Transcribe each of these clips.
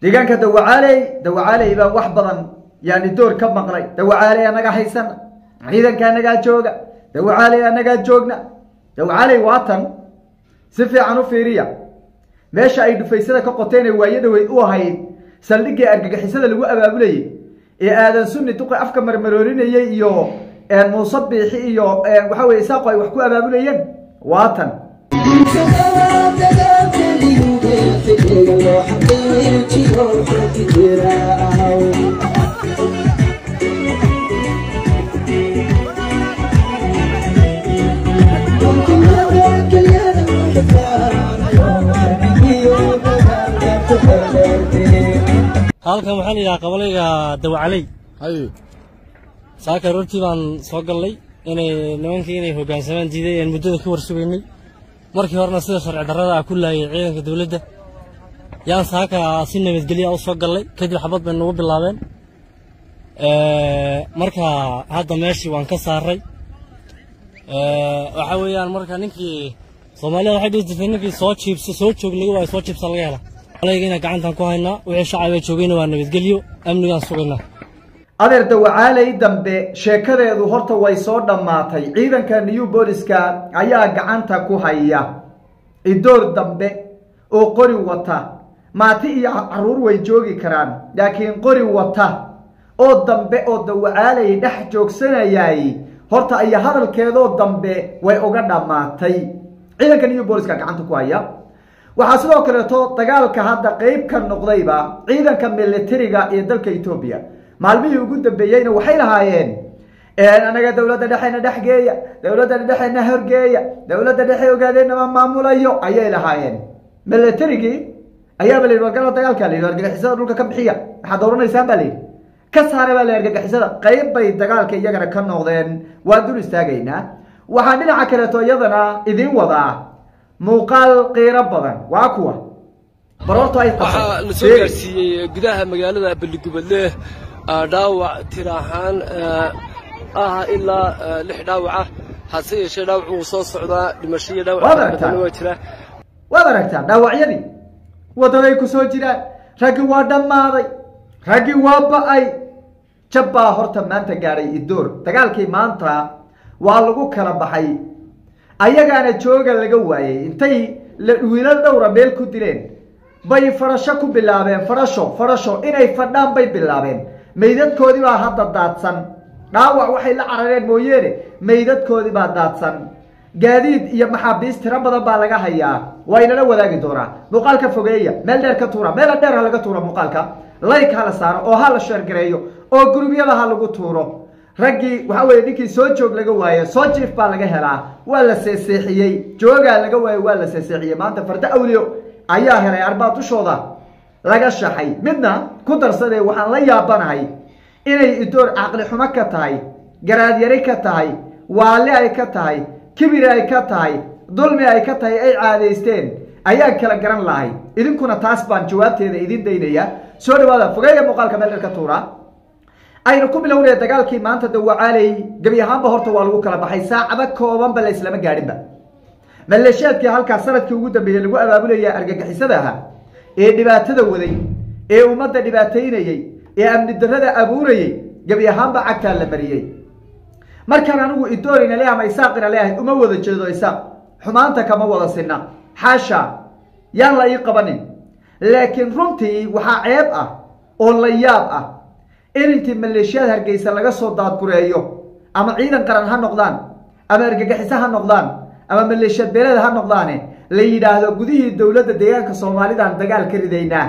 Deegaanka Dawacaaley, Dawacaaley baan wax badan yani door ka maqlay. Dawacaaley anaga haysana, ciidanka anagaa jooga, Dawacaaley anagaa joogna. Dawacaaley waatan, si fiican u fiiriya meesha ay dhufaysada ka qoteen ee waayo dhaweyd u ahayd saldhiggii argagixisada lagu abaabulayey ee Aadan Sunni duqi afka marmaroorinayey iyo Muuse Biixi iyo waxa weye Isaaqo ay wax ku abaabulayeen. Waatan Halkan waxaa la yidhaha qabalayga Dawacaley. Saaka aroortii baan soo gallay inay nimankii inay hoggaansamaan diiday een muddada ka war sugaynay. Markii horena sida sharci darrada ah ku laayay ciidanka dowladda yaan saaka si nabadgelya u soo gallay. Kadib xabad bay nagu bilaabeen. Marka hadda meeshii waan ka saaray. Waxa weeyaan marka ninkii Soomaalida waxay dhihi jirtay, ninkii soo jiibso soo joog laga waayo, soo jiibsa laga hela. Alayga gacantan ku haynaa, wixii shacabay joogayna waa nabadgelyo, amnigaan sugaynaa. Adeer, Dawacaaley dambe sheekadeedu horta way soo dhammaatay. Ciidanka New Booliska ayaa gacanta ku haya. Idoor dambe oo qori wata, maati iyo caruur way joogi karaan, laakiin qori wata oo dambe oo Dawacaaley dhex joogsanayay horta iyo hadalkeedoo dambe way uga dhammaatay. Ciidanka New Booliska gacanta ku haya. Waxaa sidoo kaleeto dagaalka hadda qeyb ka noqdayba ciidanka militariga ee dalka Etoobiya. Maalmihii ugu dambeeyeyna waxay lahaayeen anaga dowladda dhexena dhexgeeya, dowladda dhexena horgeeya, dowladda dhexe ogaadeenama maamulayo ayay lahaayeen. Militarigii ayaaba la yidhi wargala dagaalka, la yidhi argagixisada dhulka ka bixiya, maxaad dooranaysaan baa la yidhi, ka saara baa la argagixisada. Qayb bay dagaalka iyagana ka noqdeen, waan dul istaagaynaa. Waxaa dhinaca kaleeto iyadana idiin wadaa muuqaal qiiro badan, waa kuwa baroorto ay waxaa la soo gaarsiiyey gudaha magaalada Balligubadle dhaawac tir ahaan ah ilaa 6 dhaawaca. Hase yeeshee dhaawac wuu soo socdaa, dhimasho iyo dhaawac badan waa jira. Waad aragtaa dhaawacyadii waddaday ku soo jiraan. Raggii waa dhammaaday, raggii waa ba'ay, jabbaa horta maanta gaadhay Idoor. Dagaalkii maanta waa lagu kala baxay, ayagaana jooga laga waayey. Intay wiilal dhowra meel ku dileen bay farasho ku bilaabeen, farasho farasho inay fadhaan bay bilaabeen. Meydadkoodii baa hadda daadsan, dhaawac waxay la carareen mooyeene meydadkoodii baa daadsan. Gaadiid iyo maxaabiis tiro badan baa laga hayaa, waa inala wadaagi doonaa. Muuqaalka fogeeya, meel dheer ka tuura, meela dheer ha laga tuura muuqaalka, like ha la saaro oo ha la sheergareeyo oo gurubyada ha lagu tuuro. Raggii waxaa weye ninkii soo joog laga waaye soo jiif baa laga helaa. Waa la seeseexiyey, joogaa laga waaye, waa la seeseexiyey. Maanta farda awliyo ayaa helay, arbaa dushooda laga shaxay. Midna ku darsadee, waxaan la yaabanahay inay Idoor caqli xumo ka tahay, garaadyari ka tahay, waale ay ka tahay, kibir ay ka tahay, dulmi ay ka tahay, ay caadaysteen ayaan kala garan lahay. Idinkuna taas baan jawaabteeda idin daynaya. Soo dhawaada, fogeeya muuqaalka, meel dheer ka tuura. Aynu ku bilownaya dagaalkii maanta Dawacaaley. Gebi ahaanba horta waa lagu kala baxay, saacado koobanba la islama gaadhinba. Maleeshiyaadkii halkaas sanadkii ugu dambeeyey lagu abaabulaya argagixisada ahaa ee dhibaatada waday ee ummadda dhibaataynayey ee amni darrada abuurayey gebi ahaanba cagtaa la mariyey. Markaan anigu Idoorina leeyahay ama Isaaqina leeyahay, uma wada jeedo Isaaq, xumaanta kama wada sinna, xaasha, yaan la ii qabanin. Laakiin runtii waxaa ceeb ah oo la yaab ah in intii maleeshiyaad Hargeysa laga soo daadgureeyo, ama ciidan qaran ha noqdaan ama argagixiso ha noqdaan ama maleeshiyaad beeleed ha noqdaane, la yidhaahdo gudihii dowladda deegaanka Soomaalidan dagaal ka ridaynaa.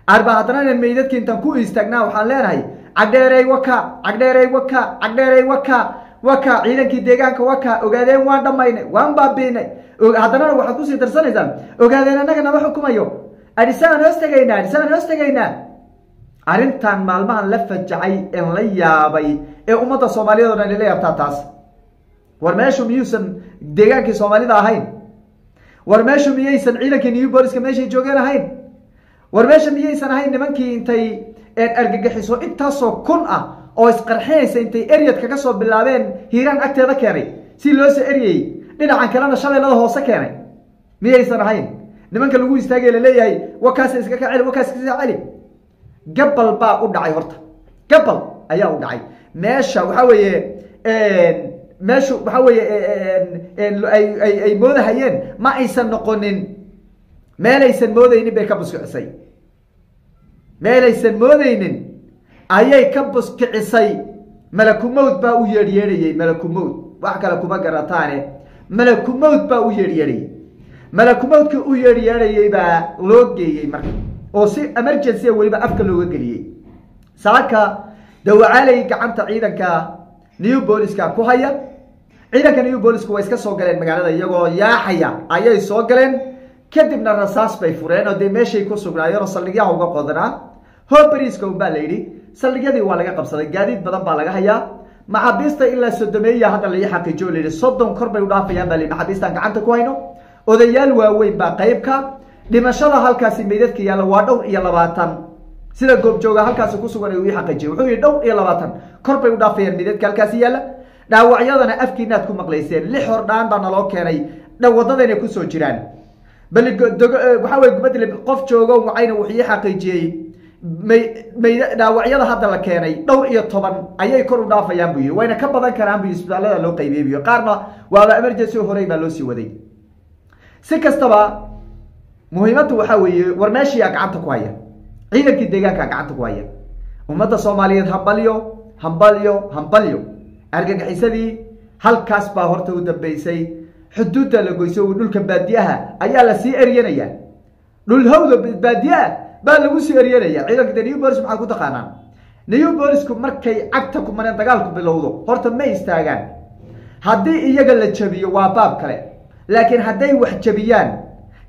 Arba haddana inaan meydadki intaan ku istaagnaa waxaan leenahay Cagdheerey waka, Cagdheerey waka, Cagdheerey waka, waka ciidankii deegaanka waka, Ogaadeen waan dhammaynay, waan baabiinay. Haddana waxaad kusii darsanaysaan Ogaadeen annaga nama xukumayo, Adhisaan hoos tegaynaa, Adhisaan hoos tegaynaa. Arrintan maalmahan la fajacay en la yaabay ee ummadda Soomaaliyeed o dhan ila yaabtaa taas. War meeshu miyuusan deegaankii Soomaalida ahayn? War meeshu miyaysan ciidankii New Booliska meeshay joogeen ahayn? War meesha miyaysan ahayn nimankii intay argagixiso intaasoo kun ah oo isqarxinaysa intay eryad kaga soo bilaabeen Hiiraan agteeda keenay si loo soo eryayey, dhinacan kalena Shabeellada Hoose keenay? Miyaysan ahayn nimanka lagu istaagay laleeyahay wakaas iska ka celi, wakaas iska celi? Gabal baa u dhacay horta, gabal ayaa u dhacay. Meesha waxa weeye, meeshu waxa weeye ay moodahayeen ma aysan noqonin, meelaysan moodaynin bay ka buskicisay, meelaysan moodaynin ayay ka buskicisay. Malakumowd baa u yeedhyeedhayey, malakumowd wax kale kuma garataane, malakumowd baa u yeedhyeedhayey. Malakumowdkii u yeedhyeedhayey baa loo geeyey marka, oo si emergency weliba afka looga geliyey. Saaka Dawacaaley gacanta ciidanka New Booliska ku haya. Ciidanka New Boolisku way iska soo galeen magaalada, iyagoo yaaxaya ayay soo galeen, kadibna rasaas bay fureen oo dee meeshay ku sugnaayeen oo saldhigyaha uga qodanaa hooberiiska unbaa la yidhi. Saldhigyadii waa laga qabsaday, gaadiid badan baa laga hayaa. Maxaabiista ilaa 30 hadda lai xaqiijiyo, la yidhi 30 kor bay u dhaafayaan baa la yidhi maxaabiistaan gacanta ku hayno. Odayaal waaweyn baa qaybka dhimashada halkaasi meydadka yaalla waa dhowr iyo 20, sida goobjooga halkaasi ku sugan uu ii xaqiijiyey. Wuxuu yidhi dhowr iyo 20 kor bay u dhaafayaan meydadka halkaasi yaalla. Dhaawacyadana afkiinaad ku maqlayseen, 6 hordhaan baa naloo keenay, wadadayna kusoo jiraan. Bal waxaa weye Gubadle qof joogo wacayna wuxuu ii xaqiijiyey dhaawacyada hadda la keenay dhowr iyo 10 ayay kor u dhaafayaan buu yidhi, wayna ka badan karaan buu yidhi. Isbitaallada loo qaybiyey buu yidhi, qaarna waaba emergency horey baa loo sii waday. Si kastaba muhiimaddu waxaa weeye, war meeshiyaa gacanta ku haya, ciidankii deegaankaa gacanta ku haya. Ummadda Soomaaliyeed hambalyo, hambalyo, hambalyo. Argagixisadii halkaas baa horta u dambeysay, xuduudda la goysay oo dhulka baadiyaha ayaa lasii eryanaya, dhul hawda baadiyaha baa lagu sii eryanaya. Ciidanka de New Bolis maxaad ku taqaanaan? New Bolisku markay cagta ku mareen dagaalku bilowdo horta ma istaagaan. Haddii iyaga la jabiyo waa baab kale, laakiin hadday wax jabiyaan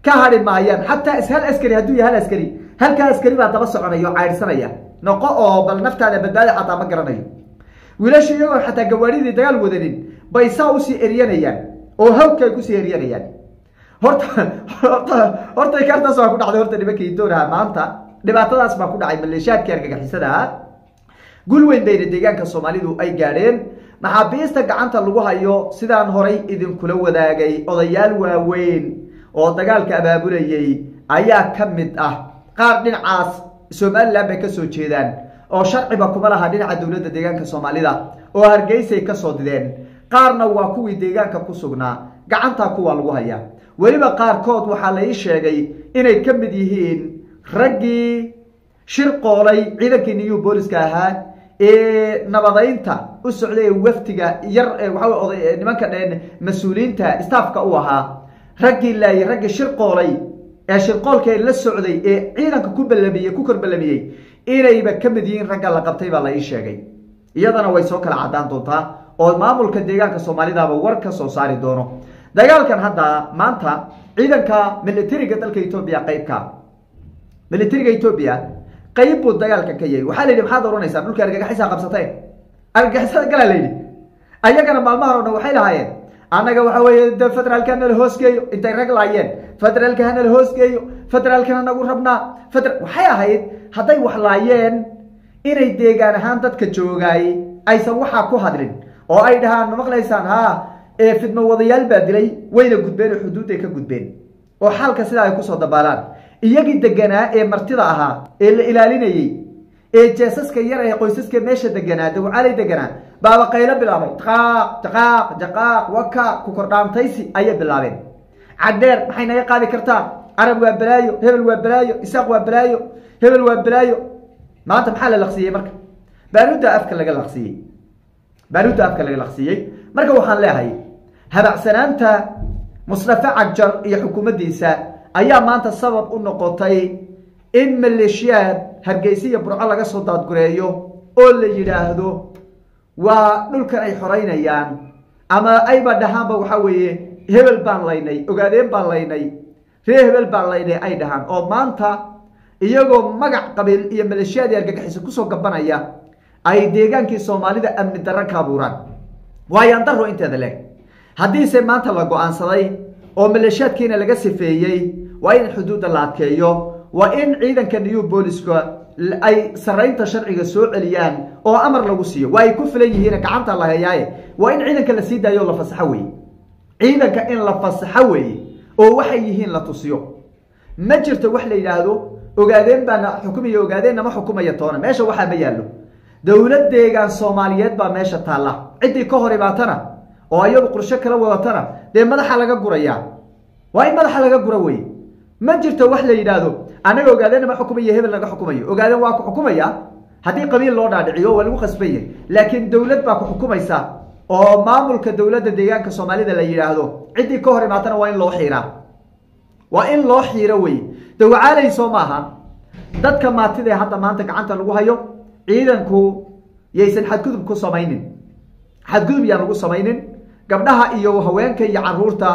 ka hadhi maayaan. Xataa is hal askari hadduu yahay, hal askari, halkaa askari baa daba soconaya oo caydhsanaya, noqo oo bal naftaada badbaadi xataa ma garanayo. Wiilasha iyagoon xataa gawaadhidii dagaal wadanin bay saa usii eryanayaan oo hawdka ay kusii eryanayaan. Horta horta horta kaartaas waa ku dhacday horta nimankii doonaha maanta, dhibaatadaas baa ku dhacay maleeshiyaadkii argagixisada ahaa. Gul weyn bayna deegaanka Soomaalidu ay gaadheen. Maxaabiista gacanta lagu hayo sidaan horay idinkula wadaagay, odayaal waaweyn oo dagaalka abaabulayay ayaa ka mid ah. Qaar dhinacaas Somaliland bay kasoo jeedaan oo sharciba kuma laha dhinaca dowladda deegaanka Soomaalida oo Hargeysay kasoo dideen, qaarna waa kuwii deegaanka ku sugnaa, gacantaa kuwa lagu hayaa. Weliba qaarkood waxaa la ii sheegay inay ka mid yihiin raggii shirqoolay ciidankii New Booliska ahaa ee nabadaynta u socday ee waftiga yar ee waxa weye oday nimanka dheen mas-uuliyiinta staffka u ahaa, raggii laayay, raggii shirqoolay ee shirqoolka la socday ee ciidanka ku ballamiyey, ku korballamiyey inayba ka mid yihiin ragga la qabtay baa la ii sheegay. Iyadana way soo kala caddaan doontaa oo maamulka deegaanka Soomaalidaaba war ka soo saari doono dagaalkan. Hadda maanta ciidanka militariga dalka Etoobiya qaybka militariga Etoobiya qayb buu dagaalkan ka yahay. Waxaa la yidhi maxaad oranaysaa dhulka argagaxisaa qabsateen, argagixisada galaa la yidhi. Ayagana maalmahan oo dhan waxay lahaayeen annaga waxa weeye de federaalka hanala hoosgeeyo, intay rag laayeen federaalka hanala hoosgeeyo, federaalkana nagu rabnaa feder. Waxay ahayd hadday wax laayeen inay deegaan ahaan dadka joogaay aysan waxaa ku hadlin oo ay dhahaan ma maqlaysaan haa ee fidmo wadayaal baa dilay, wayna gudbeen oo xuduudday ka gudbeen, oo xaalka sidaa ay kusoo dabaalaan. Iyagii deganaa ee martida ahaa ee la ilaalinayey ee jeesaska yar ee qoysaska meesha deganaa Dawcaalay deganaa baaba qaylo bilaabay, jaqaaq jaqaaq jaqaaq waka ku kordhaantaysi ayay bilaabeen. Cadheer maxay naga qaadi kartaa? Carab waa balaayo, hebel waa balaayo, Isaaq waa balaayo, hebel waa balaayo. Maanta maxaa la laqsiiyey marka? Baaruudda afka laga laqsiiyey, baaruudda afka laga laqsiiyey. Marka waxaan leeyahay habacsanaanta Mustafa Cagjar iyo xukuumaddiisa ayaa maanta sabab u noqotay in maleeshiyaad Hargeysa iyo Burco laga soo daadgureeyo oo la yidhaahdo waa dhulkan ay xoreynayaan, ama ayba dhahaanba waxaa weeye hebel baan laynay, Ogaadeen baan laynay, ree hebel baan laynay ay dhahaan, oo maanta iyagoo magac qabiil iyo maleeshiyaad iyo argagixiso kusoo gabanaya ay deegaankii Soomaalida amni darro ka abuuraan. Waayaan daro inteeda leeg. Haddiise maanta la go-aansaday oo maleeshiyaadkiina laga sifeeyey, waa in xuduudda la adkeeyo, waa in ciidanka New Booliska ay saraynta sharciga soo celiyaan oo amar lagu siiyo. Waa ay ku filan yihiin gacanta la hayaaye, waa in ciidanka la sii daayo oo la fasaxo weeye, ciidanka in la fasaxo weeye oo waxay yihiin la tusiyo. Ma jirto wax la yidhaahdo Ogaadeen baana xukumaya, ogaadeen nama xukumaya toona. Meesha waxaa ma yaallo, dowlad deegaan Soomaaliyeed baa meesha taalla. Ciddii ka hor imaatana oo ayagu qorshe kala wadatana, dee madaxa laga gurayaa, waa in madaxa laga gura wey. Ma jirto wax la yidhaahdo annaga ogaadeen nama xukumayo, hebel naga xukumayo. Ogaadeen waa ku xukumaya haddii qabiil loo dhaadhiciyo, waa lagu khasban yahay, laakiin dowlad baa ku xukumaysa oo maamulka dowladda deegaanka Soomaalida la yidhaahdo. Ciddii ka hor imaatana waa in loo xiiraa, waa in loo xiiro wey. Dawacaalay soo maaha dadka maatida ee hadda maanta gacanta lagu hayo. Ciidanku yaysan xadgudub ku samaynin, xadgudub yaan lagu samaynin gabdhaha iyo haweenka iyo caruurta,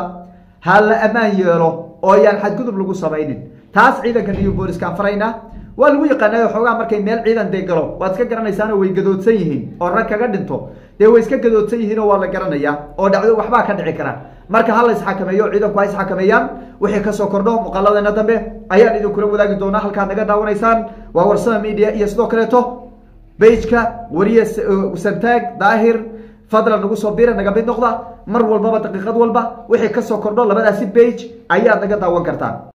ha la ammaan yeelo oo yaan xadgudub lagu samaynin. Taas ciidanka New Booliskaan faraynaa. Waa lagu yaqaanaayo xoogaa markay meel ciidan dee galo, waad iska garanaysaanoo way gadoodsan yihiin, oo rag kaga dhinto dee way iska gadoodsan yihiin oo waa la garanayaa oo dhacdo waxbaa ka dhici kara. Marka ha la isxakameeyo, ciidanku ha isxakameeyaan. Wixii kasoo kordho muuqaaladeena dambe ayaan idinkula wadaagi doonaa. Halkaad naga daawanaysaan waa Warsame Media iyo sidoo kaleeto page-ka wariye Santaag Daahir. Fadlan nagu soo bira, naga mid noqda mar walbaba, daqiiqad walba wixii kasoo kordho labadaasi page ayaad naga daawan kartaan.